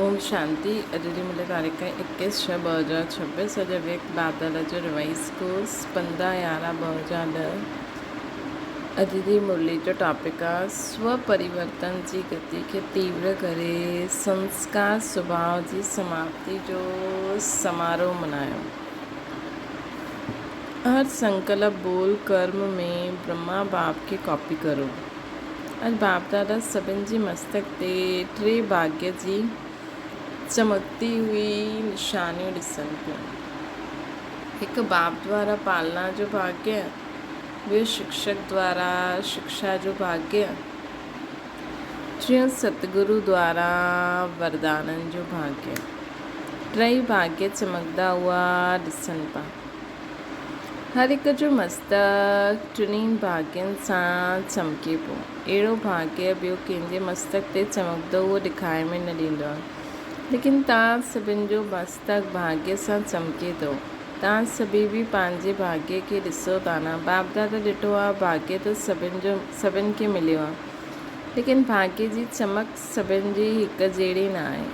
اوم شانتي اڄ جي ملي تاريخ ايڪيس ڇهه 2026 اڄ ويڪ بادل جو ريوائز ڪورس 15 11 2010 اڄ جي مرلي جو ٽاپڪ آ سو پريورتن جي گتي کي تيور ڪري سنسڪار سڀاء جي سماپتي جو سماروهه منايو. هر سنڪلپ ٻول ڪرم ۾ برهما باپ کي ڪاپي ڪرو. اڄ باپدادا سڀن جي مستڪ تي ٽي ڀاڳيه جي چمڪتي هئي نشانيون ڏسن پيون. هڪ باپ دوارا پالنا جو ڀاڳيه، ٻيو شڪشڪ دوارا شڪشا جو ڀاڳيه، ٽيون ستگرو دوارا وردانن جو ڀاڳيه. ٽئي ڀاڳيه چمڪدا هئا ڏسن پيا. هر هڪ جو مستڪ ٽنهي ڀاڳين سان چمڪي پيو. اهڙو ڀاڳيه ٻيو ڪنهن جي مستڪ تي چمڪندو اهو ڏکائي ۾ نه ڏيندو آهي. ليڪن توهان سڀن جو مستڪ ڀاڳيه سان چمڪي ٿو. توهان سڀيئي به پنهنجي ڀاڳيه کي ڏسو ٿا نه. باپ دادا ڏٺو آهي ڀاڳيه ته سڀن جو سڀن کي مليو آهي. ليڪن ڀاڳيه جي چمڪ سڀن جي هڪ جهڙي نه آهي.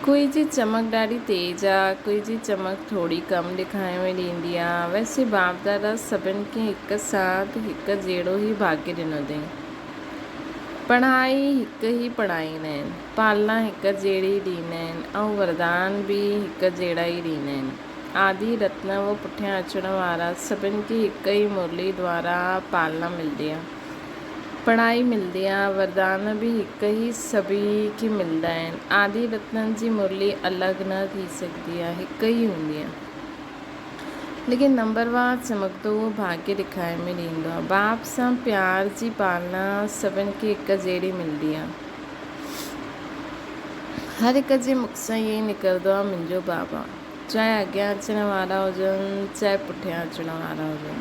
ڪوئي جي چمڪ ڏاڍي تيز آ، ڪوئي جي چمڪ ٿوري ڪم ڏکائڻ ۾ ڏيندي آ. ويسي باپ دادا سڀن کي هڪ ساٿ هڪ جهڙو ئي ڀاڳيه ڏنو اٿئين. پڙهائي هڪ ئي پڙهائيندا آهن، پالنا هڪ جهڙي ڏيندا آهن ۽ وردان به هڪ جهڙا ئي ڏيندا آهن. آدي رتن و پٺيان اچڻ وارا سڀن کي هڪ ئي مرلي دوارا پالنا ملدي آ. پڙهائي ملدي آ، وردان به هڪ ئي سڀئي کي ملدا آهن. آدي رتنن جي مرلي الڳ نه ٿي سگهندي آ، هڪ ئي هوندي آ. ليڪن نمبر وار چمڪندو اهو ڀاڳيه ڏکائي ۾ ڏيندو آ. باپ سان پيار جي پالنا سڀن کي هڪ جهڙي ملدي آ. هر هڪ جي مک سان ائين ئي نڪرندو آ منهنجو بابا. چاهي اڳيان اچڻ وارا هجن چاهي پٺيان اچڻ وارا هجن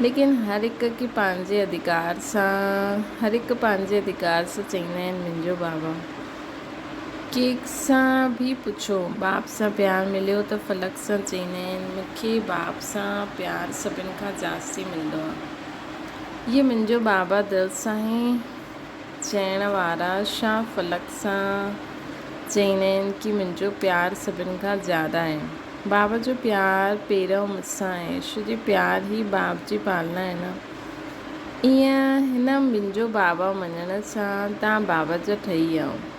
ليڪن هر هڪ کي پنهنجي اڌڪار سان هر هڪ پنهنجي اڌڪار سان چئيندا آهن منهنجو بابا ڪيڪ سان به پڇو باپ سان پيار مليو ته فلڪ سان چئيندا آهن مونکي باپ سان پيار سڀن کان جاستي ملندو آهي هي منهنجو بابا دل سان هي چئڻ وارا شاهه فلڪ سان چئيندا آهن ڪي منهنجو پيار سڀن کان زياده آهي. باب جو پيار پهريون مون سان آهي ڇو جي پيار ئي باب جي پالنا آهي نه. ايئن هن منهنجو بابا مڃڻ سان تان بابا جا ٺهي ويا آهيو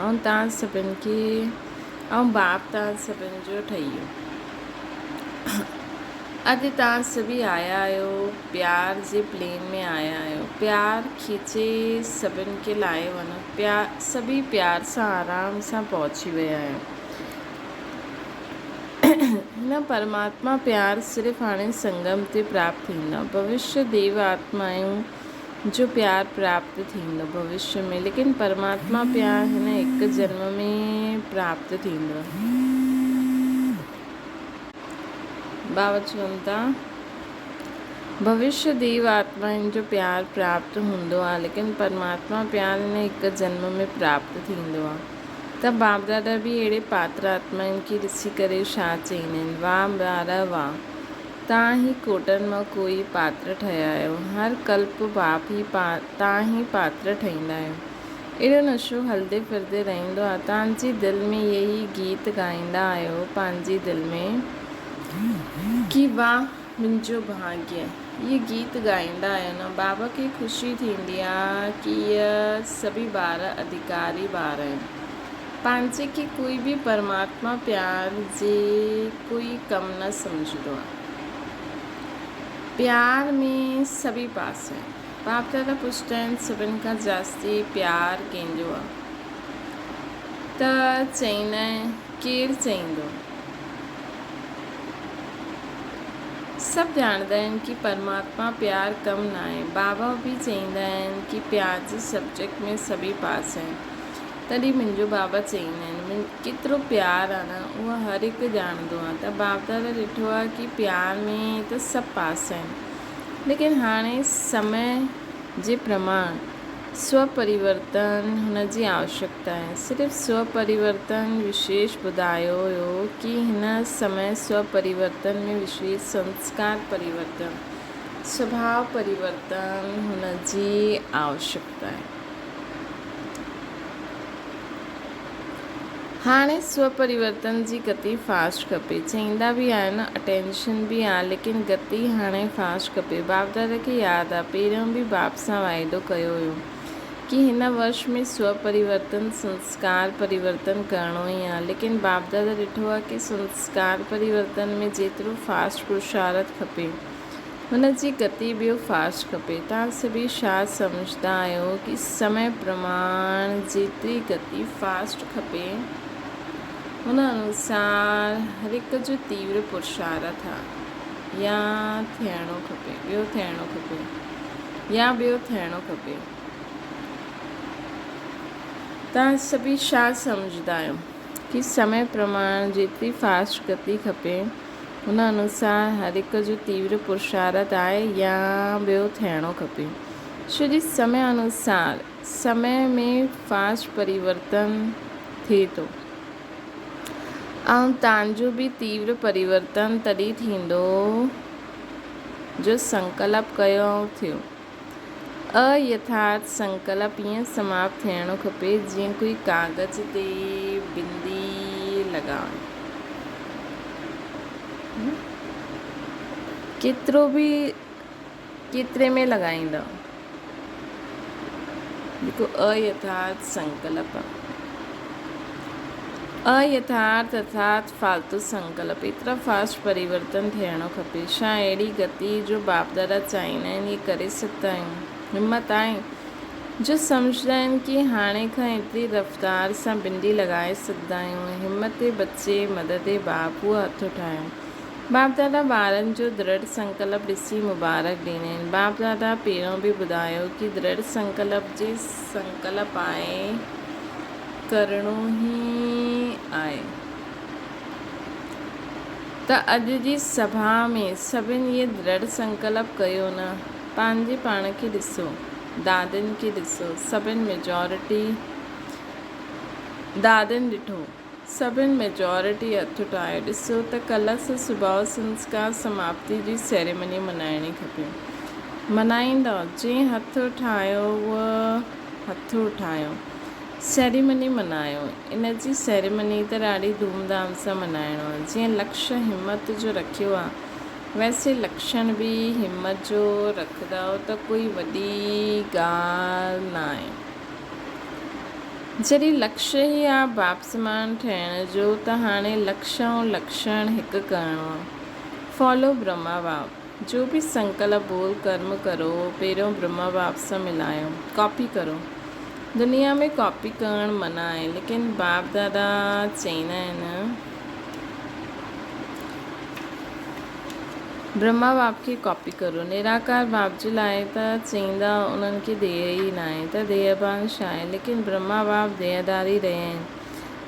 ۽ تان سڀن کي ۽ باب تان سڀن جو ٺهي ويو. اڄ توهان سڀيئي آيا آهيو، پيار جي پلين ۾ آيا آهيو. پيار کيچي سڀن کي لاهي وڃو. سڀيئي پيار سان آرام سان پهچي ويا آهيو. هن پرماتما پيار صرف هاڻي سنگم تي پراپت ٿيندو. ڀوشيه ديو آتمائون جو پيار پراپت ٿيندو ڀوشيه ۾، ليڪن پرماتما پيار هن هڪ جنم ۾ پراپت ٿيندو. بابا چون ٿا، ڀوشيه ديو آتمائن جو پيار پراپت هوندو آهي، ليڪن پرماتما پيار هن هڪ جنم ۾ پراپت ٿيندو آهي. ته باپ دادا به اهڙي پاتر آتمائن کي ڏسي ڪري ڇا چئيندا آهن، واهه ٻار واهه، تان هي ڪوٽن مان ڪوئي پاتر ٺهيا آهيو، هر ڪلپ باپ هي تان هي پاتر ٺهيندا آهيو. اهڙو نشو هلندي ڦرندي رهندو آ. توهان جي دل ۾ اهي ئي گيت ڳائيندا آهيو پنهنجي دل ۾ ڪي واهه منهنجو ڀاڳيه. اهي گيت ڳائيندا آهيو نه. بابا کي خوشي ٿيندي آ ڪي اهي سڀئي ٻار اڌڪاري ٻار آهن. پنهنجي کي ڪوئي به پرماتما پيار جي ڪوئي ڪم نه سمجهندو آ. پيار ۾ سڀئي پاس آهن. باپ دادا پڇندا آهن سڀن کان جاستي پيار ڪنهن جو آ؟ ته چئيندا آهن ڪير چئيندو؟ سڀ ڄاڻندا آهن ڪي پرماتما پيار ڪم ناهي. بابا به چئيندا آهن ڪي پيار جي سبجيڪٽ ۾ سڀئي پاس آهن. تڏهن منهنجو بابا چئيندا آهن ڪيترو پيار آ نه اهو هر هڪ ڄاڻندو آ ته باپ دادا ڏٺو آ ڪي پيار ۾ ته سڀ پاس آهن. ليڪن هاڻي سمي جي پرماڻ سو پريورتن هن جي آوشڪتا آهي. صرف سو پريورتن وشيش ٻڌايو ويو ڪي هن سمي سو پريورتن ۾ وشيش سنسڪار پريورتن، سڀاء پريورتن هن جي آوشڪتا آهي. هاڻي سو پريورتن جي گتي فاسٽ کپي. چئيندا به آهن اٽينشن به آ ليڪن گتي هاڻي فاسٽ کپي. باپ دادا کي ياد آ پهريون به باپ سان واعدو ڪيو هيو ڪي هن ورش ۾ سو پريورتن سنسڪار پريورتن ڪرڻو ئي آ ليڪن باپ دادا ڏٺو آ ڪي سنسڪار پريورتن ۾ جيترو فاسٽ پرشارٿ کپي هن جي گتي ٻيو فاسٽ کپي. توهان سڀئي ڇا سمجهندا آهيو ڪي سمي پرماڻ جيتري گتي فاسٽ کپي ان انوسار هر هڪ جو تيور پرشارٿ آ يا ٿيڻو کپي ٻيو ٿيڻو کپي يا ٻيو ٿيڻو کپي. توهان سڀئي ڇا سمجهندا آهيو ڪي سمي پرماڻ جيتري فاسٽ گتي کپي ان انوسار هر هڪ جو تيور پرشارٿ آهي يا ٻيو ٿيڻو کپي. ڇو جي سمي انوسار سمي ۾ فاسٽ پريورتن ٿئي ٿو ۽ تان جو به تيور پريورتن تڏهن ٿيندو جو سنڪلپ ڪيو ۽ ٿيو. ايٿارٿ سنڪلپ ائين سماپت ٿيڻو کپي جيئن ڪوئي ڪاغذ تي بندي لڳائڻ. ڪيترو به ڪيتري ۾ لڳائيندا جيڪو ايٿارٿ سنڪلپ آهي. ايٿارٿ ارٿات فالتو سنڪلپ ايترا فاسٽ پريورتن ٿيڻو کپي. ڇا اهڙي گتي جو باپ دادا چاهيندا آهن اهي ڪري سگهندا آهيون؟ همت آهي جو سمجهندا آهن ڪي هاڻي کان ايتري رفتار سان بنڊي لڳائي سگهندا آهيون. همت بچي مدد باپ اهو هٿ اٺايو. باپ دادا ٻارن جو درڙ سنڪلپ ڏسي مبارڪ ڏيندا آهن. باپ دادا پهريون به ٻڌايو ڪي درڙ سنڪلپ جي سنڪلپ آهي ڪرڻو ئي آهي ته اڄ جي سڀا ۾ سڀن اهي درڙ سنڪلپ ڪيو نه پنهنجي پاڻ کي ڏسو دادين کي ڏسو سڀن ميجارٽي دادين ڏٺو سڀن ميجارٽي هٿ اٺايو ڏسو ته ڪلهه سان سڀاء سنسڪار سماپتي جي سيريمني منائڻي کپي منائيندؤ جنهن هٿ اٺايو اهو هٿ اٺايو سيريمني منايو. ان جي سيريمني ته ڏاڍي ڌوم ڌام سان منائڻو آ. جيئن لڪش همت جو رکيو آ، ويسي لڪشڻ به همت جو رکندؤ ته ڪوئي وڏي ڳالهه ناهي. جڏهن لڪش ئي آ باپ سمان ٺهڻ جو ته هاڻي لڪش ۽ لڪشڻ هڪ ڪرڻو آ. فالو برهما باپ. جو به سنڪلپ بول ڪرم ڪرو پهريون برهما باپ سان ملايو. ڪاپي ڪرو. دنيا ۾ ڪاپي ڪرڻ منع آهي ليڪن باپ دادا چئيندا آهن برهما باپ کي ڪاپي ڪرو نراڪار باپ جي لاء ته چئيندا انهن کي ديهه ئي ناهي ته ديهه ڀان ڇا آهي ليڪن برهما باپ ديهداري رهيا آهن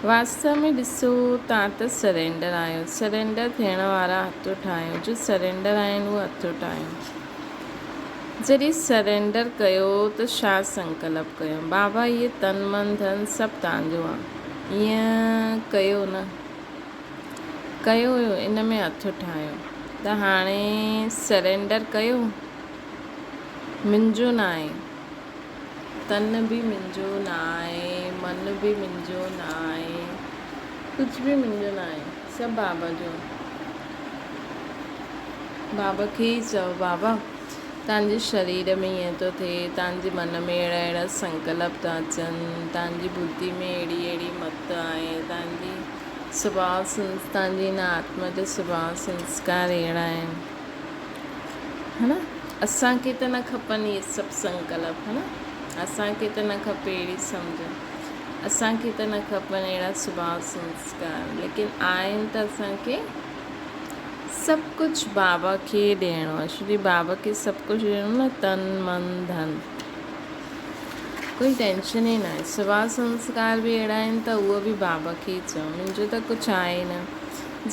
واستو ۾ ڏسو تان ته سرينڊر آهيو سرينڊر ٿيڻ وارا هٿ اٺايو جو سرينڊر آهن اهي هٿ اٺايو. جڏهن سرينڊر ڪيو ته ڇا سنڪلپ ڪيو؟ بابا هيء تن من ڌن سڀ تنهنجو آ. ائين ڪيو نه؟ ڪيو هيو ان ۾ هٿ ٺاهيو ته هاڻي سرينڊر ڪيو؟ منهنجو ناهي. تن به منهنجو ناهي، من به منهنجو ناهي، ڪجهه به منهنجو ناهي، سڀ بابا جو آ. بابا کي ئي چئو، بابا! تنهنجي شرير ۾ ائين ٿو ٿئي، تنهنجي من ۾ اهڙا اهڙا سنڪلپ ٿا اچن، تنهنجي ٻڌي ۾ اهڙي اهڙي مت آهي، تنهنجي سڀاء سنس، تنهنجي هن آتما جا سڀاء سنسڪار اهڙا آهن. ها نه؟ اسان کي ته نه کپن اهي سڀ سنڪلپ، ها نه؟ اسان کي ته نه کپي اهڙي سمجهه، اسان کي ته نه کپن اهڙا سڀاء سنسڪار، ليڪن آهن ته اسان کي سڀ ڪجهه بابا کي ڏيڻو آهي ڇو جي بابا کي سڀ ڪجهه ڏيڻو نه تن من ڌن ڪوئي ٽينشن ئي ناهي سڀاء سنسڪار به اهڙا آهن ته اهو به بابا کي ئي چئو منهنجو ته ڪجهه آهي نه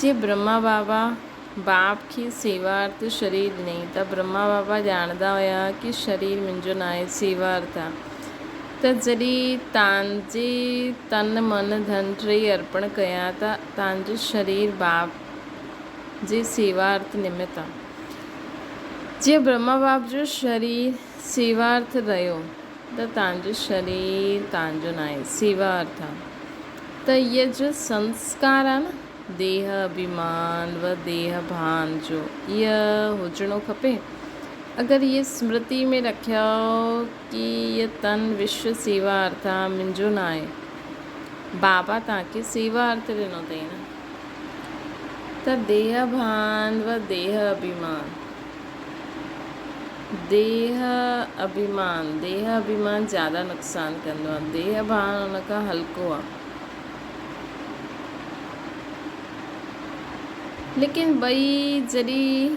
جي برهما بابا باپ کي سيوا ارٿ شرير ڏنئي ته برهما بابا ڄاڻندا هيا ڪي شرير منهنجو ناهي سيوا ارٿ آ ته جڏهن تانجي تن من ڌن ٽيئي ارپڻ ڪيا ته تانجو شرير باپ جي سيوا ارٿ نمت آ. جيئن برهما باپ جو شرير سيوا ارٿ رهيو ته تانجو شرير تانجو ناهي سيوا ارٿ آ. ته اهي جو سنسڪار آ نه ديهه اڀيمان و ديهه ڀان جو اهي هجڻو کپي. اگر اهي سمرتي ۾ رکيو ڪي اهي تن وشو سيوا ارٿ آ منهنجو نه آهي. بابا توهان کي سيوا ارٿ ڏنو اٿئي نه. ته ديهه ڀان و ديهه اڀيمان. ديهه اڀيمان، ديهه اڀيمان زياده نقصان ڪندو آ. ديهه ڀان ان کان هلڪو آ. ليڪن ٻئي جڏهن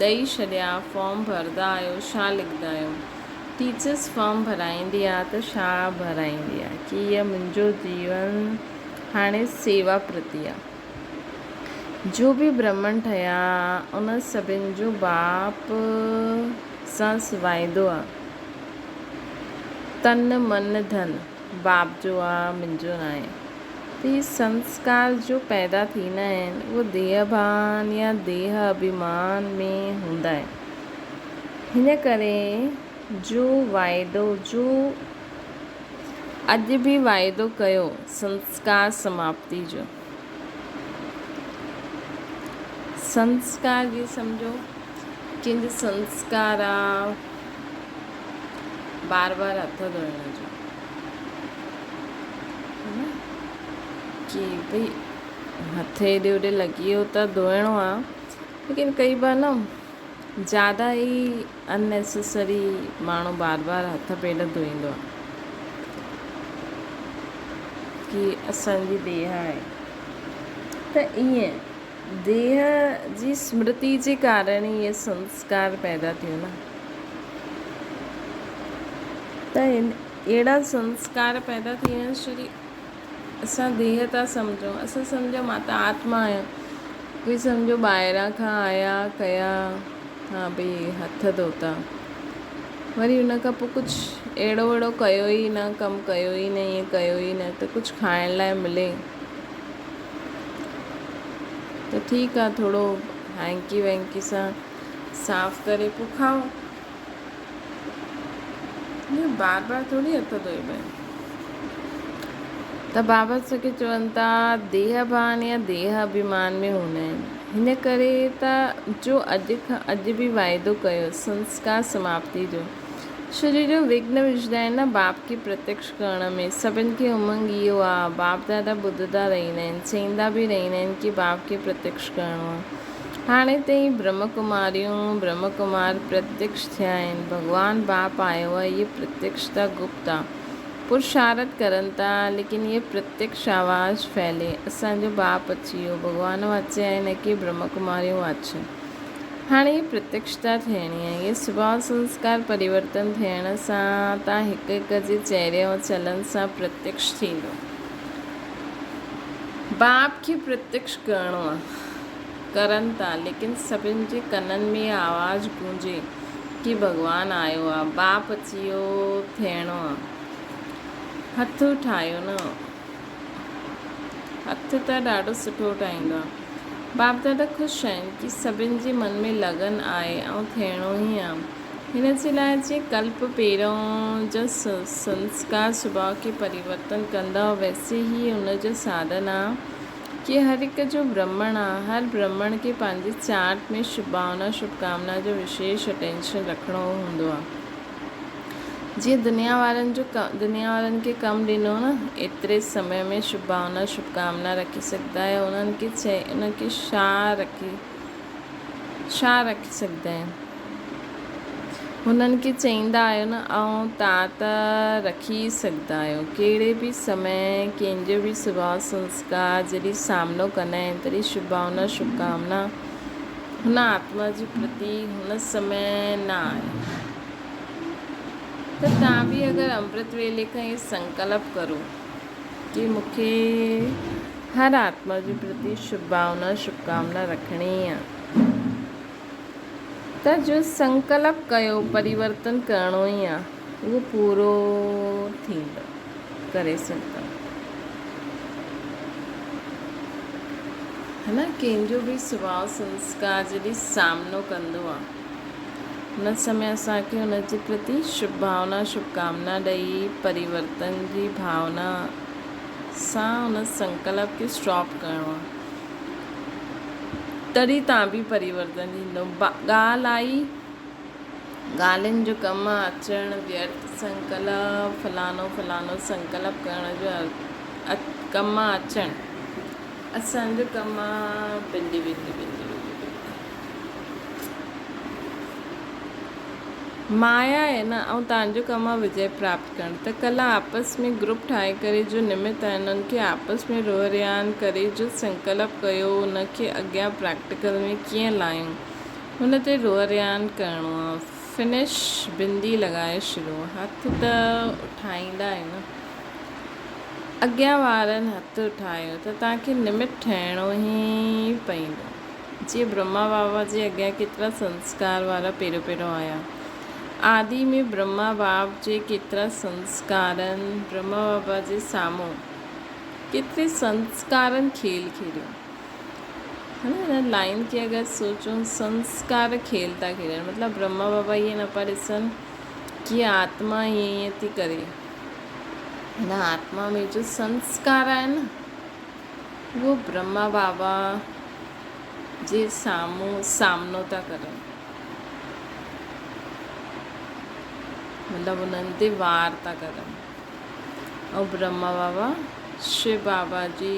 ڏئي ڇڏيا فارم ڀردا آهيو ڇا لکندا آهيو؟ ٽيچرس فارم ڀرائيندي آ ته ڇا ڀرائيندي آ ڪي هيء منهنجو جيون هاڻي سيوا پرتي آ. جو به برهمڻ ٺهيا ان سڀن جو باپ سان واعدو آ. تن من ڌن باپ جو آ منهنجو ناهي. ته هي سنسڪار جو پيدا ٿيندا آهن اهو ديهه ڀان يا ديهه اڀيمان ۾ هوندا آهن. هن ڪري جو واعدو جو اڄ به واعدو ڪيو سنسڪار سماپتي جو. سنسڪار جي سمجهو ڪنهن جو سنسڪار آ بار بار هٿ ڌوئڻ جو ڪي ڀئي هٿ هيڏي هوڏي لڳي ويو ته ڌوئڻو آ ليڪن ڪئي بار نه زياده ئي اننيسيسري ماڻهو بار بار هٿ پير ڌوئيندو آ ڪي اسان جي ديهه آهي ته ائين ديهه جي سمرتي جي ڪارڻ ئي اهي سنسڪار پيدا ٿيو نه ته اهڙا سنسڪار پيدا ٿي ويا شري اسان ديهه ٿا سمجهون اسان سمجهون مان ته آتما آهيان ڪوئي سمجهو ٻاهران کان آيا ڪيا ها ڀئي هٿ ڌوتا وري ان کان پوء ڪجهه اهڙو وهڙو ڪيو ئي نه ڪم ڪيو ئي نه ائين ڪيو ئي نه ته ڪجهه کائڻ لاء ملي ته ٺيڪ آ ٿورو هينڪي وينڪي سان صاف ڪري پوء کائو. ائين بار بار ٿوري هٿ ڌوئبا آهن. ته بابا سکي چون ٿا ديهه ڀان يا ديهه اڀيمان ۾ هوندا آهن. هن ڪري ته جو اڄ کان اڄ به واعدو ڪيو سنسڪار سماپتي جو. شرير جو وگهن وجهندا آهن نه باپ کي پرتيڪش ڪرڻ ۾. سڀن کي امنگ اهو آ. باپ دادا ٻڌندا رهندا آهن. چئيندا به رهندا آهن ڪي باپ کي پرتيڪش ڪرڻو آ. هاڻي تائين برهم ڪماريون، برهم ڪمار پرتيڪش ٿيا آهن. ڀڳوان باپ آيو آ، اهي پرتيڪشتا گپت آ. پرشارٿ ڪرن ٿا، ليڪن اهي پرتيڪش آواز ڦهلي، اسان جو باپ اچي ويو. ڀڳوان واچي آهي نه ڪي برهم ڪماريون واچن. هاڻي اهي پرتيڪشتا ٿيڻي آهي. اهي سڀاء سنسڪار پريورتن ٿيڻ سان تان هڪ هڪ جي چهري ۽ چلن سان پرتيڪش ٿيندو. باپ کي پرتيڪش ڪرڻو آ. ڪرن ٿا ليڪن سڀن جي ڪنن ۾ اها آواز گونجي ڪي ڀڳوان آيو آ باپ اچي ويو ٿيڻو آ هٿ ٺاهيو نه هٿ ته ڏاڍو سٺو ٺاهيندو آ باپ دادا خوش آهن ڪي سڀن جي من ۾ لگن آهي ۽ ٿيڻو ئي آ هن جي لاء جيئن ڪلپ پهريون جا سنسڪار سڀاء کي پريورتن ڪندا ويسي هي ان جو ساڌن آ ڪي هر هڪ جو برهمڻ آ، هر برهمڻ کي پنهنجي چارٽ ۾ شڀ ڀاونا شڀ ڪامنا جو وشيش اٽينشن رکڻو هوندو آ. جيئن دنيا وارن جو دنيا وارن کي ڪم ڏنو نه ايتري سمي ۾ شڀ ڀاونا شڀ ڪامنا رکي سگهندا آهيو انهن کي چئي انهن کي ڇا رکي ڇا رکي سگهندا آهيون. هنن کي چئيندا آهيو نه ۽ تان ته رکي ئي سگهندا آهيو. ڪهڙي به سمي ڪنهن جو به سڀاء سنسڪار جڏهن سامنو ڪندا آهن تڏهن شڀ ڀاونا شڀ ڪامنا هن آتما جي پرتي هن سمي نه آهي ته تان به اگر امرت ويلي کان اهي سنڪلپ ڪرو ڪي مون کي هر آتما جي پرتي شڀ ڀاونا شڀ ڪامنا رکڻي آهي. ته جو سنڪلپ ڪيو پريورتن ڪرڻو ئي آ اهو پورو ٿيندو ڪري سگهندو ها نه ڪنهن جو به سڀاء سنسڪار جڏهن سامنو ڪندو آ ان سمي اسان کي ان جي پرتي شڀ ڀاونا شڀ ڪامنا ڏئي پريورتن جي ڀاونا سان. سان ان سنڪلپ کي اسٽاپ ڪرڻو آ تڏهن تان به پريورتن ٿيندو. ڳالهه آئي ڳالهين جو ڪم اچڻ ويرٿ سنڪلپ فلانو فلانو سنڪلپ ڪرڻ جو ڪم اچڻ اسان جو ڪم آ بندي بندي بندي بندي بندي. مايا آهي نه ۽ توهان جو ڪم آهي وجي پراپت ڪرڻ ته ڪلا آپس ۾ گروپ ٺاهي ڪري جو نمت آهن انهن کي آپس ۾ روح رهاڻ ڪري جو سنڪلپ ڪيو ان کي اڳيان پريڪٽيڪل ۾ ڪيئن لايون ان تي روح رهاڻ ڪرڻو آهي فنش بندي لڳائي شروع هٿ ته اٺائيندا آهيون نه اڳيان وارن هٿ اٺايو ته توهان کي نمت ٺهڻو ئي پئيندو. جيئن برهما بابا جي اڳيان ڪيترا سنسڪار وارا پيرو پيرو آيا. آدي ۾ برهما باب جي ڪيترا سنسڪارن برهما بابا جي سامهون ڪيتري سنسڪارن کيل کيڏيو. ها نه هن لائين کي اگر سوچون سنسڪار کيل ٿا کيڏن مطلب برهما بابا ائين نه پيا ڏسن ڪي آتما ائين ائين ٿي ڪري. هن آتما ۾ جو سنسڪار آهي نه اهو برهما بابا جي سامهون سامنو ٿا ڪرن. مطلب انهن تي وار ٿا ڪرن. ۽ برهما بابا شو بابا جي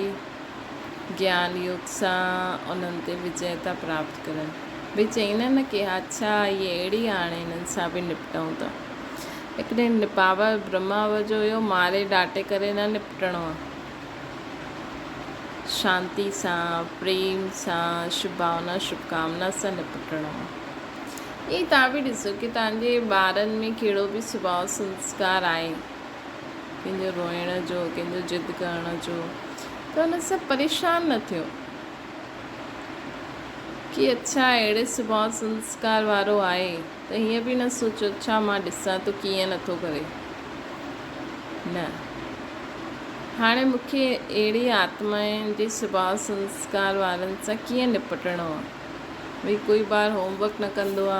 گيان يوگ سان انهن تي وجئه ٿا پراپت ڪرن. ڀئي چئيندا آهن نه ڪي اڇا هي اهڙي هاڻي هنن سان به نپٽون ٿا. ليڪن بابا برهما بابا جو اهو ماري ڏاٽي ڪري نه نپٽڻو آهي. شانتي سان، پريم سان، شڀ ڀاونا شڀ ڪامنا سان نپٽڻو آهي. ائين توهان به ڏسو ڪي توهان جي ٻارن ۾ ڪهڙو به سڀاء سنسڪار آهي، ڪنهن جو روئڻ جو، ڪنهن جو ضد ڪرڻ جو ته ان سان پريشان نه ٿيو ڪي اڇا اهڙي سڀاء سنسڪار وارو آهي ته هيئن به نه سوچو اڇا مان ڏسان ٿو ڪيئن نٿو ڪري. نه. هاڻي مون کي اهڙي آتمائن جي سڀاء سنسڪار وارن سان ڪيئن نپٽڻو آ؟ ڀئي ڪوئي ٻار هوم ورڪ نه ڪندو آ،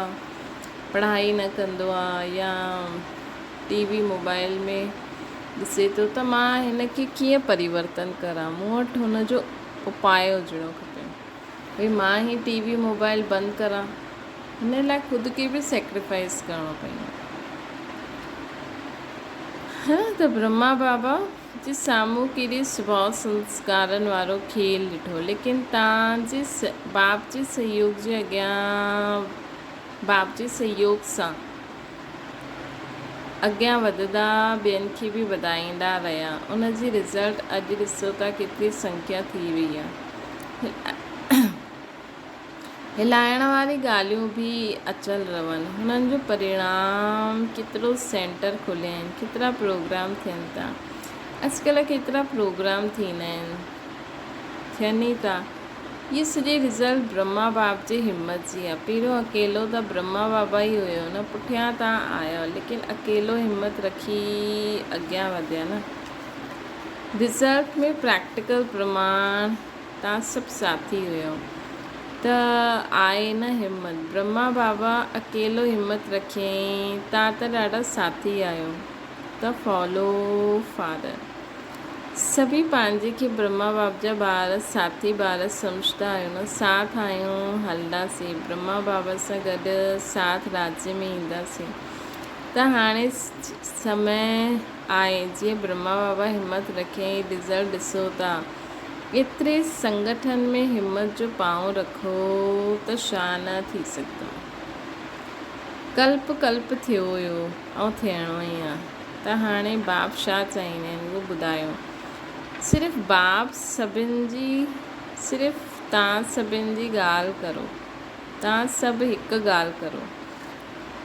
پڙهائي نه ڪندو آ يا ٽي وي موبائل ۾ ڏسي ٿو ته مان هن کي ڪيئن پريورتن ڪران؟ مون وٽ هن جو اپاء هجڻو کپي. ڀئي مان هي ٽي وي موبائل بند ڪران هن لاء خود کي به سيڪريفائيس ڪرڻو پوندو ها ته برهما بابا جي سامهون ڪيڏي سڀاء سنسڪارن وارو کيل ڏٺو ليڪن تان جي باپ جي سهيوگ جي اڳيان باپ جي سهيوگ سان اڳيان وڌندا ٻين کي به وڌائيندا رهيا ان جي رزلٽ اڄ ڏسو ٿا ڪيتري سنکيا ٿي وئي آ هلائڻ واري ڳالهيون به اچل رون هنن جو پرڻام ڪيترو سينٽر کليا آهن ڪيترا پروگرام ٿين ٿا اڄڪلهه ڪيترا پروگرام ٿيندا آهن ٿين ئي ٿا هي سڄي رزلٽ برهما باب جي همت جي آ. پهريون اڪيلو ته برهما بابا ئي هيو نه پٺيان تان آيو ليڪن اڪيلو همت رکي اڳيان وڌيا نه. رزلٽ ۾ پريڪٽيڪل پرماڻ تان سڀ ساٿي هيو ته آئي نه همت. برهما بابا اڪيلو همت رکيائين تان ته ڏاڍا ساٿي آيو ته فالو فادر. سڀئي پنهنجي کي برهما باب جا ٻار، ساٿي ٻار، سمجهندا آهيو نه؟ ساٿ آهيون، هلنداسين، برهما بابا سان گڏ ساٿ راجيه ۾ اينداسين. ته هاڻي سمي آهي، جيئن برهما بابا همت رکيائين، رزلٽ ڏسو ٿا. ايتري سنگٺن ۾ همت جو پانء رکو ته ڇا نه ٿي سگهندو. ڪلپ ڪلپ ٿيو هيو ۽ ٿيڻو ئي آ. ته هاڻي باپ ڇا چاهيندا آهن اهو ٻڌايو. صرف باپ سڀن جي صرف تان سڀن جي ڳالهه ڪرو. تان سڀ هڪ ڳالهه ڪرو.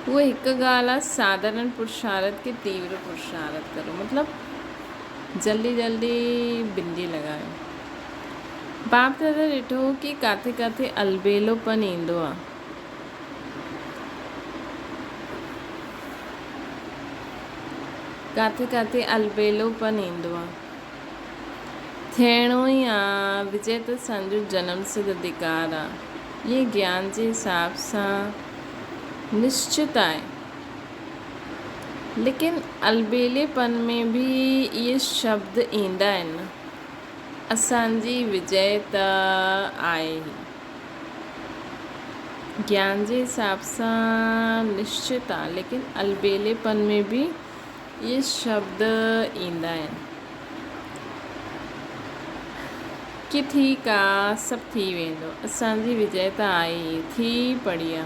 هوء هڪ ڳالهه آ ساڌارڻ پرشارٿ کي تيور پرشارٿ ڪرو مطلب جلدي جلدي بندي لڳايو. باپ دادا ڏٺو ڪي ڪاٿي ڪاٿي البيلو پن ايندو آ. ڪاٿي ڪاٿي البيلو پن ايندو آ. ٿيڻو ئي آ، وجي ته اسان جو جنم سڌ اڌيڪار آ. اهي گيان جي حساب سان نشچت آهي. ليڪن البيلي پن ۾ به اهي شبد ايندا آهن. اسان جي وجئه ته آهي ئي. گيان جي حساب سان نشچت آ، ليڪن البيليپن ۾ به اهي شبد ايندا آهن ڪي ٺيڪ آ، سڀ ٿي ويندو، اسان جي وجئه ته آهي ئي، ٿي پڙي آ،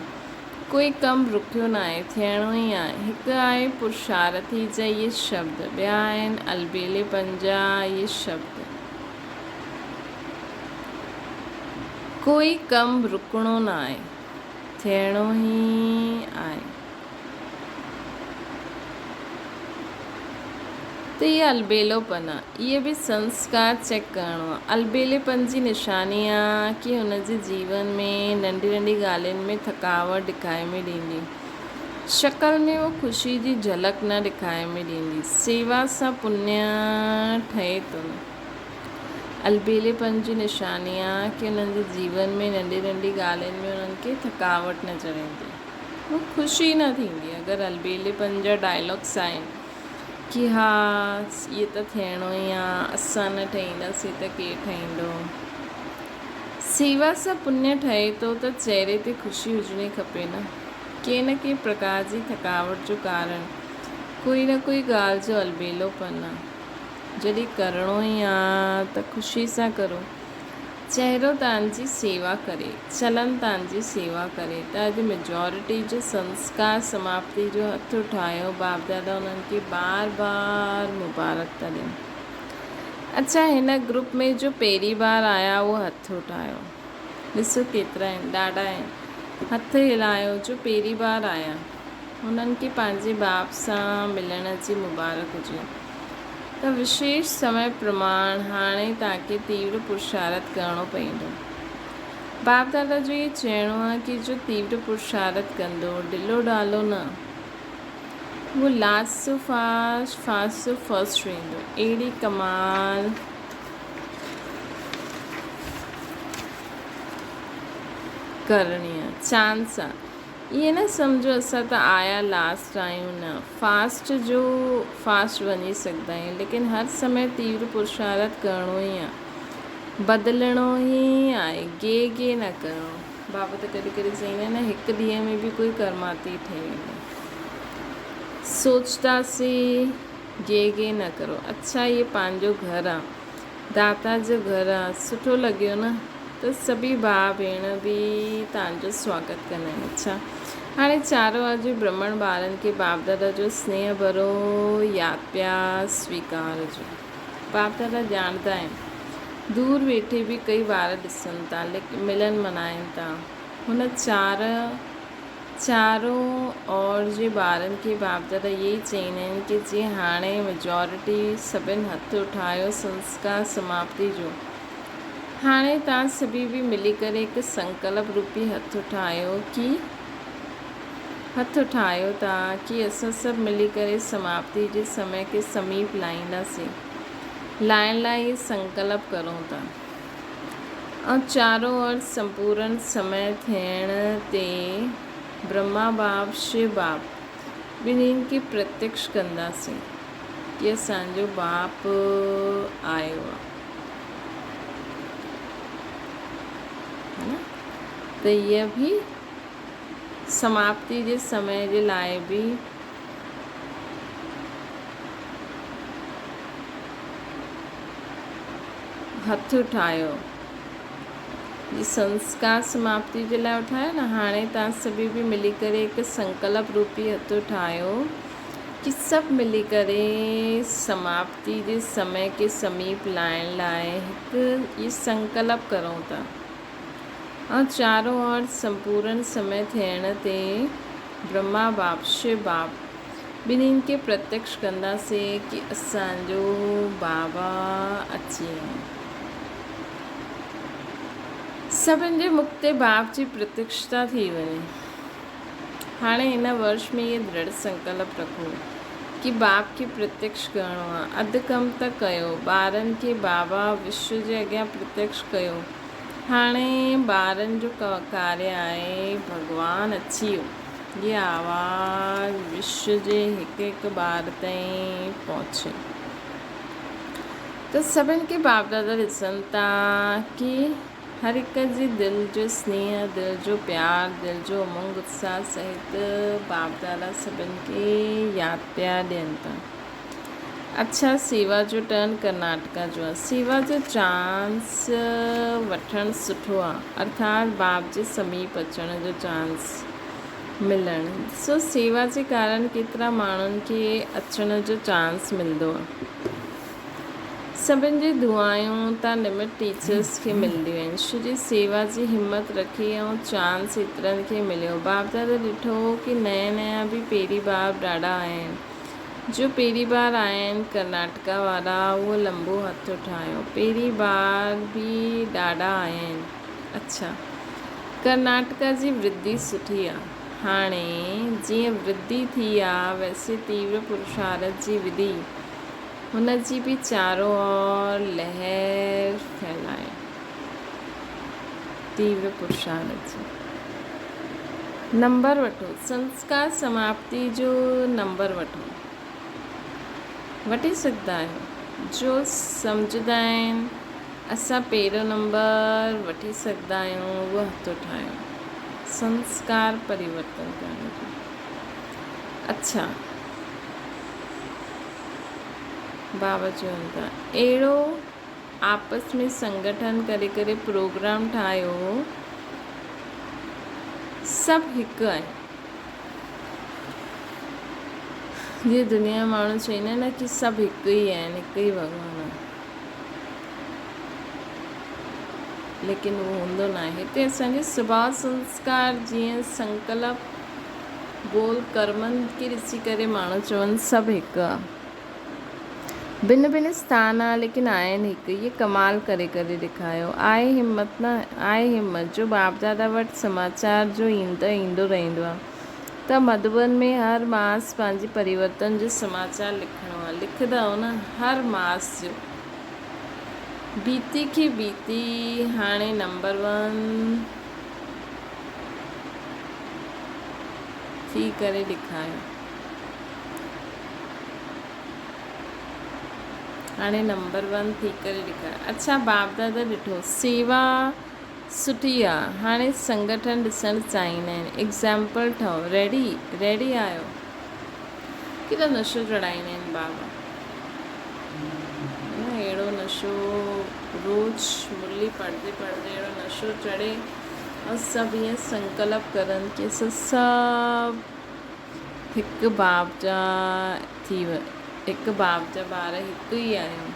ڪوئي ڪم رڪيو ناهي، ٿيڻو ئي آهي. هڪ آهي پرشارٿي جا اهي شبد، ٻيا آهن البيليپن جا اهي شبد. ڪوئي ڪم رڪڻو ناهي، ٿيڻو ئي آهي. ته اهي البيلوپن آ. اهي به سنسڪار چيڪ ڪرڻو آ. البيليپن جي نشاني آ ڪي هن جي جيون ۾ ننڍي ننڍي ڳالهين ۾ ٿڪاوٽ ڏکائي ۾ ڏيندي. شڪل ۾ اهو خوشي جي جهلڪ نه ڏکائي ۾ ڏيندي. سيوا سان پڃ ٺهي ٿو نه. البيليپن جي نشاني آ ڪي انهن جي جيون ۾ ننڍي ننڍي ڳالهين ۾ انهن کي ٿڪاوٽ نظر ايندي. هو خوشي نه ٿيندي. اگر البيليپن جا ڊائلاگس آهن ڪي ها اهي ته ٿيڻو ئي آ، اسان نه ٺهينداسين ته ڪير ٺهيندو. سيوا سان پڃ ٺهي ٿو ته چهري تي خوشي هجڻي کپي نه. ڪنهن نه ڪنهن پرڪار جي ٿڪاوٽ جو ڪارڻ ڪوئي نه ڪوئي ڳالهه جو البيلوپن آ. جڏهن ڪرڻو ئي آ ته خوشي سان ڪرو. چهرو تان جي سيوا ڪري، چلن تان جي سيوا ڪري ته اڄ ميجارٽي جو سنسڪار سماپتي جو هٿ اٺايو باپ دادا انهن کي بار بار مبارڪ ٿا ڏين. اڇا هن گروپ ۾ جو پهرين بار آيا اهو هٿ اٺايو. ڏسو ڪيترا آهن ڏاڍا آهن. هٿ هلايو جو پهرين بار آيا. هنن کي پنهنجي باپ سان ملڻ جي مبارڪ هجي ته وشيش سمي پرماڻ هاڻي توهان کي تيور پرشارٿ ڪرڻو پوندو. باپ دادا جو اهو چئڻو آهي ڪي جو تيور پرشارٿ ڪندو، ڍلو ڍالو نه، اهو لاسٽ سو فاسٽ، فاسٽ سو فرسٽ ويندو. اهڙي ڪمال ڪرڻي آهي. چانس آهي. ائين نه سمجهو اسان ته آيا لاسٽ آهيون نه فاسٽ جو فاسٽ وڃي سگهندا آهيون ليڪن هر سمي تيور پرشارٿ ڪرڻو ئي آهي بدلڻو ئي آهي گي گي نه ڪرڻو بابا ته ڪڏهن ڪڏهن چئيندا آهن نه هڪ ڏينهن ۾ به ڪوئي ڪرماتي ٺهي ويندو سوچداسي گي گي نه ڪرو اڇا هي پنهنجو گهر آ داتا جو گهر آ سٺو لڳيو نه ته سڀئي ڀاء ڀيڻ به توهان جو سواگت ڪندا آهن. اڇا هاڻي چارو آ جي برهمڻ ٻارن کي باپ دادا جو سنيهه ڀرو ياد پيار سويڪار جو. باپ دادا ڄاڻندا آهن. دور ويٺي به ڪئي ٻار ڏسن ٿا ليڪن ملن منائن ٿا. هن چار چارو اور جي ٻارن کي باپ دادا اهي ئي چئيندا آهن ڪي جي هاڻي ميجارٽي سڀن هٿ اٺايو سنسڪار سماپتي جو. هاڻي توهان سڀيئي به ملي ڪري هڪ سنڪلپ روپي هٿ اٺايو ڪي هٿ اٺايو ٿا ڪي اسان سڀ ملي ڪري سماپتي جي سمي کي سميپ لائينداسين لائڻ لاء هي سنڪلپ ڪرون ٿا ۽ چارو اور سمپورن سمي ٿيڻ تي برهما باپ شو باپ ٻنهين کي پرتيڪش ڪنداسين ڪي اسان جو باپ آيو آ. ته هيء به سماپتي جي سمي جي لاء به هٿ اٺايو. جي سنسڪار سماپتي جي لاء اٺايو نه هاڻي توهان سڀئي به ملي ڪري هڪ سنڪلپ روپي هٿ اٺايو ڪي سڀ ملي ڪري سماپتي تي جي سمي کي سميپ لائڻ لاء هڪ ئي سنڪلپ ڪرون ٿا ۽ چارو اور سمپورن سمي ٿيڻ تي برهما باپ شو باپ ٻنهين کي پرتيڪش ڪنداسي ڪي اسان جو بابا اچي آيو. سڀن جي مک تي باپ جي پرتيڪشتا ٿي وڃي. هاڻي هن ورش ۾ اهي درڙ سنڪلپ رکو ڪي باپ کي پرتيڪش ڪرڻو آ. اڌ ڪم ته ڪيو، ٻارن کي بابا وشو جي اڳيان پرتيڪش ڪيو. هاڻي ٻارن جو ڪاريه آهي ڀڳوان اچي ويو جي آواز وشو جي هڪ هڪ ٻار تائين پهچي. ته سڀن کي باپ دادا ڏسن ٿا ڪي هر هڪ جي دل جو سنيهه، دل جو پيار، دل جو امنگ اتساهه سهت باپ دادا سڀن کي ياد پيا ڏين ٿا. اڇا سيوا جو ٽرن ڪرناٽڪا جو آ. سيوا جو چانس وٺڻ سٺو آ ارٿات باپ جي سميپ اچڻ جو چانس ملڻ سو سيوا جي ڪارڻ ڪيترا ماڻهن کي اچڻ جو چانس ملندو آ. سڀن جي دعائون تا لمٽ ٽيچرس کي ملنديون آهن. شري سيوا جي همت رکي ۽ چانس ايترن کي مليو. باپ دادا ڏٺو ڪي نيا نيا به پهرين بار ڏاڍا آيا آهن. جو پهرين بار آيا آهن ڪرناٽڪا وارا اهو لنبو هٿ اٺايو. پهرين بار به ڏاڍا آيا آهن. اڇا ڪرناٽڪا جي ورڌي سٺي آ. هاڻي جيئن ورڌي ٿي آ ويسي تيور پرشارٿ جي وڌي هن جي به چارو اور لهر ڦهلايو. تيور پرشارٿ جي. نمبر وٺو. سنسڪار سماپتي جو نمبر وٺو. وٺي سگهندا آهيو. جو سمجهندا آهن اسان پهريون نمبر وٺي سگهندا آهيون اهو هٿ اٺايو. سنسڪار پريورتن ڪرڻ جو. اڇا. بابا چون ٿا اهڙو آپس ۾ سنگٺن ڪري ڪري پروگرام ٺاهيو سڀ هڪ آهن جيئن دنيا جا ماڻهو چوندا آهن نه ڪي سڀ هڪ ئي آهن هڪ ئي ڀڳوان آهي ليڪن اهو هوندو ناهي هتي اسان کي سڀاء سنسڪار جيئن سنڪلپ ٻول ڪرمن کي ڏسي ڪري ماڻهو چون سڀ هڪ آ. ڀن ڀن اسٿان آ ليڪن آهن هڪ. اهي ڪمال ڪري ڪري ڏيکايو. آهي همت نه آهي همت جو باپ دادا وٽ سماچار جو ايندو رهندو آ ته مڌوبن ۾ هر ماس پنهنجي پريورتن جو سماچار لکڻو آ. لکندؤ نه هر ماس جو. بيتي کي بيتي هاڻي نمبر ون. ٿي ڪري ڏيکاريو. هاڻي نمبر ون ٿي ڪري ڏيکاريو. اڇا باپ دادا ڏٺو سيوا سٺي آ هاڻي سنگٺن ڏسڻ چاهيندا آهن ايگزامپل ٺهو ريڊي ريڊي آهيو ڪيڏو نشو چڙهائيندا آهن بابا نه اهڙو نشو روز مرلي پڙهندي پڙهندي اهڙو نشو چڙهي ۽ سڀ ائين سنڪلپ ڪرن ڪي اسان سڀ هڪ باپ جا ٿي هڪ باپ جا ٻار هڪ ئي آهيون.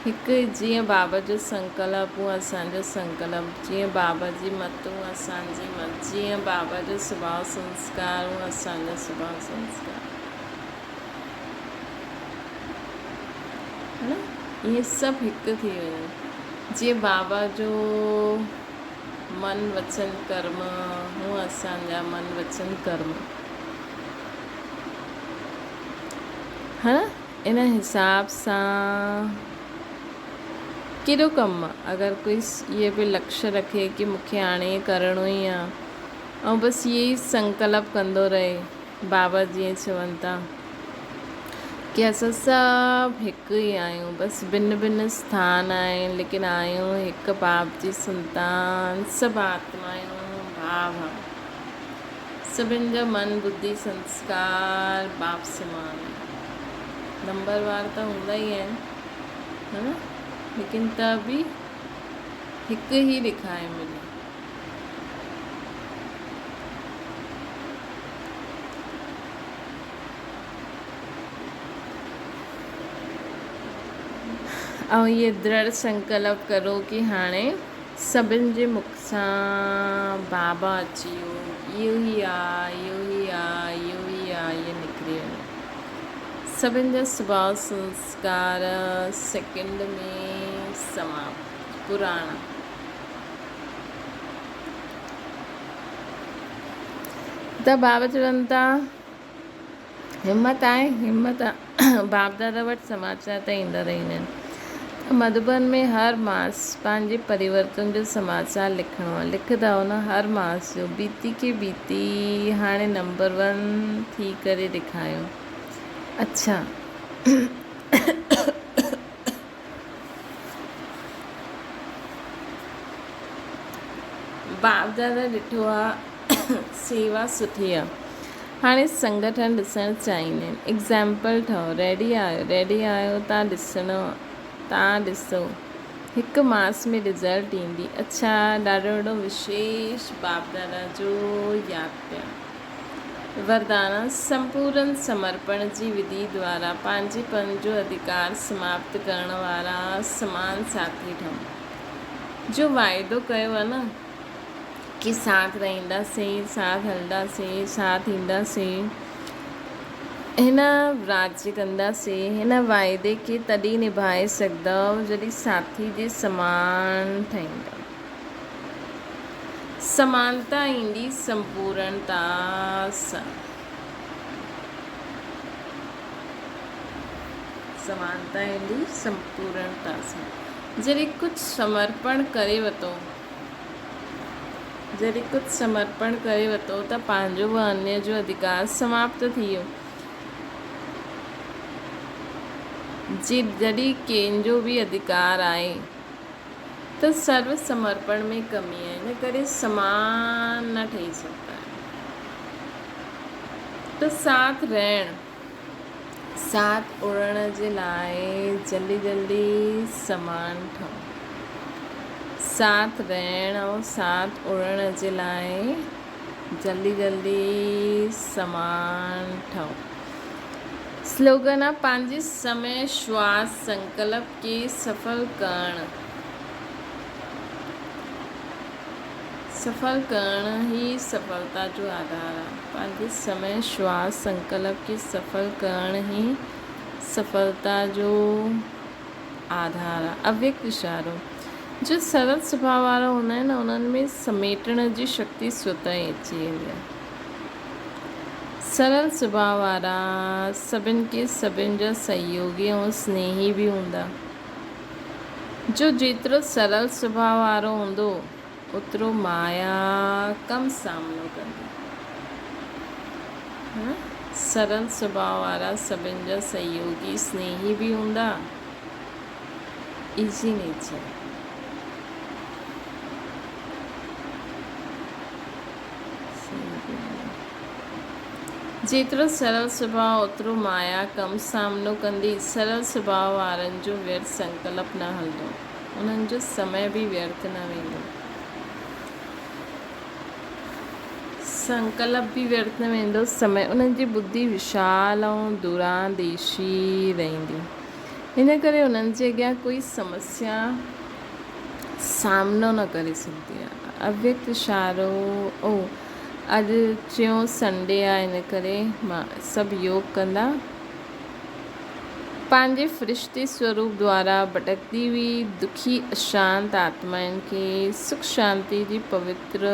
هڪ جيئن بابا جو سنڪلپ اونء اسان جو سنڪلپ، جيئن بابا جي مت اونء اسان جي مت، جيئن بابا جو سڀاء سنسڪار اونء اسان جو سڀاء سنسڪار. ها نه ائين سڀ هڪ ٿي وڃن. جيئن بابا جو من وچن ڪرم هون اسان جا من وچن ڪرم. ها نه ان حساب سان ڪيڏو ڪم آ اگر ڪوئي اهي به لڪش رکي ڪي مون کي هاڻي ائين ڪرڻو ئي آ ۽ بس اهي ئي سنڪلپ ڪندو رهي بابا جيئن چون ٿا ڪي اسان سڀ هڪ ئي آهيون بس ڀن ڀن اسٿان آهن ليڪن آهيون هڪ باپ جي سنتان سڀ آتمايون ڀاء ڀاء سڀن جا من ٻڌي سنسڪار باپ سمان آهن نمبر وار ته هوندا ئي آهن ها نه ليڪن ته به هڪ ئي ڏکائي ملي. ۽ اهي درڙ سنڪلپ ڪرو ڪي هاڻي سڀن جي مک سان بابا اچي ويو، اهو ئي آ، اهو ئي آ، اهو ئي آ، ائين نڪري وڃي. سڀن جا سڀاء سنسڪار سيڪنڊ ۾ سماپت. پراڻا. ته بابا چون ٿا، همت آهي، همت آ. باپ دادا وٽ سماچار ته ايندا رهندا آهن ته مڌوبن ۾ هر ماس پنهنجي پريورتن جو سماچار لکڻو آهي. لکندؤ نه هر ماس جو. بيتي کي بيتي هاڻي نمبر ون ٿي ڪري ڏيکايو. اڇا. باپ دادا ڏٺو آ سيوا سٺي آ هاڻي سنگٺن ڏسڻ چاهيندا آهن ايگزامپل ٺهو ريڊي آهيو ريڊي آهيو تان ڏسڻو تان ڏسو هڪ ماس ۾ رزلٽ ايندي اڇا ڏاڍو وڏو وشيش باپ دادا جو ياد پيا وردانا سمپورن سمرپڻ جي وڌي دوارا پنهنجي پن جو اڌڪار سماپت ڪرڻ وارا سمان ساٿي ٺهو جو واعدو ڪيو آ نه ڪي ساٿ رهنداسين، ساٿ هلنداسين، ساٿ اينداسين، هن راڄ ڪنداسين، هن واعدي کي تڏهن نڀائي سگهندؤ جڏهن ساٿي جي سمان ٺهيندؤ. سمانتا ايندي سمپورڻتا سان. سمانتا ايندي سمپورڻتا سان. جڏهن ڪجهه سمرپڻ ڪري وتو جڏهن ڪجهه سمرپڻ ڪري وتو ته پنهنجو و انيه جو اڌڪار سماپت ٿي ويو. جي جڏهن ڪنهن جو به اڌڪار آهي ته سرو سمرپڻ ۾ ڪمي آهي ان ڪري سمان نه ٺهي سگهندا آهيو ته ساٿ رهڻ ساٿ اڙڻ جي لاء جلدي جلدي سامان ٺاهو. ساٿ رهڻ ۽ ساٿ اڙڻ جي لاء جلدي جلدي سامان ٺاهو. سلوگن آ پنهنجي سمي شواس سنڪلپ کي سڦل ڪرڻ. سڦل ڪرڻ ئي سڦلتا جو آڌار آهي. پنهنجي سمي، شواس، سنڪلپ کي سڦل ڪرڻ ئي سڦلتا جو آڌار آهي. اويڪت اشارو، جو سرل سڀاء وارا هوندا آهن، انهن ۾ سميٽڻ جي شڪتي سوتئه ئي اچي ويندي آهي. سرل سڀاء وارا سڀن کي سڀن جا سهيوگي ۽ سنيهي به هوندا. جو جيترو سرل سڀاء وارو هوندو، اوترو مايا ڪم سامنو ڪندي. سرل سڀاء وارا سڀن جا سهيوگي سنيهي به هوندا. Easy nature. جيترو سرل سڀاء اوترو مايا ڪم سامنو ڪندي. سرل سڀاء وارن جو ويرٿ سنڪلپ نه هلندو. انهن جو سمي به ويرٿ نه ويندو. سنڪلپ به ويرٿ نه ويندو. سمي انهن جي ٻڌي وشال ۽ دورانديشي رهندي. ان ڪري انهن جي اڳيان ڪوئي سمسيا سامنو نه ڪري سگهندي آهي. اويڪت اشارو، او اڄ ٽيون سنڊي آهي ان ڪري مان سڀ يوگ ڪندا. پنهنجي فرشتي سوروپ دوارا ڀٽڪندي هئي دکي اشانت آتمائن کي سک شانتي جي پوتر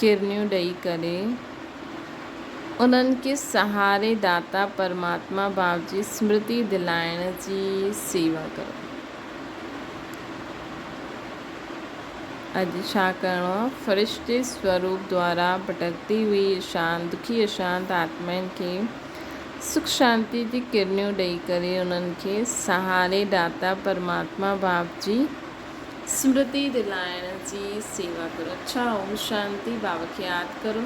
ڪرنيون ڏئي ڪري انهن کي سهاري داتا پرماتما ڀاو جي سمرتي دلائڻ جي سيوا ڪرو. اڄ ڇا ڪرڻو آهي؟ فرشتي سوروپ دوارا ڀٽڪندي هئي اشانت دکي اشانت آتمائن کي سک شانتي جي ڪرنيون ڏئي ڪري انهن کي سهاري داتا پرماتما باپ جي سمرتي دلائڻ جي سيوا ڪرو. اڇا اوم شانتي بابا کي ياد ڪرو.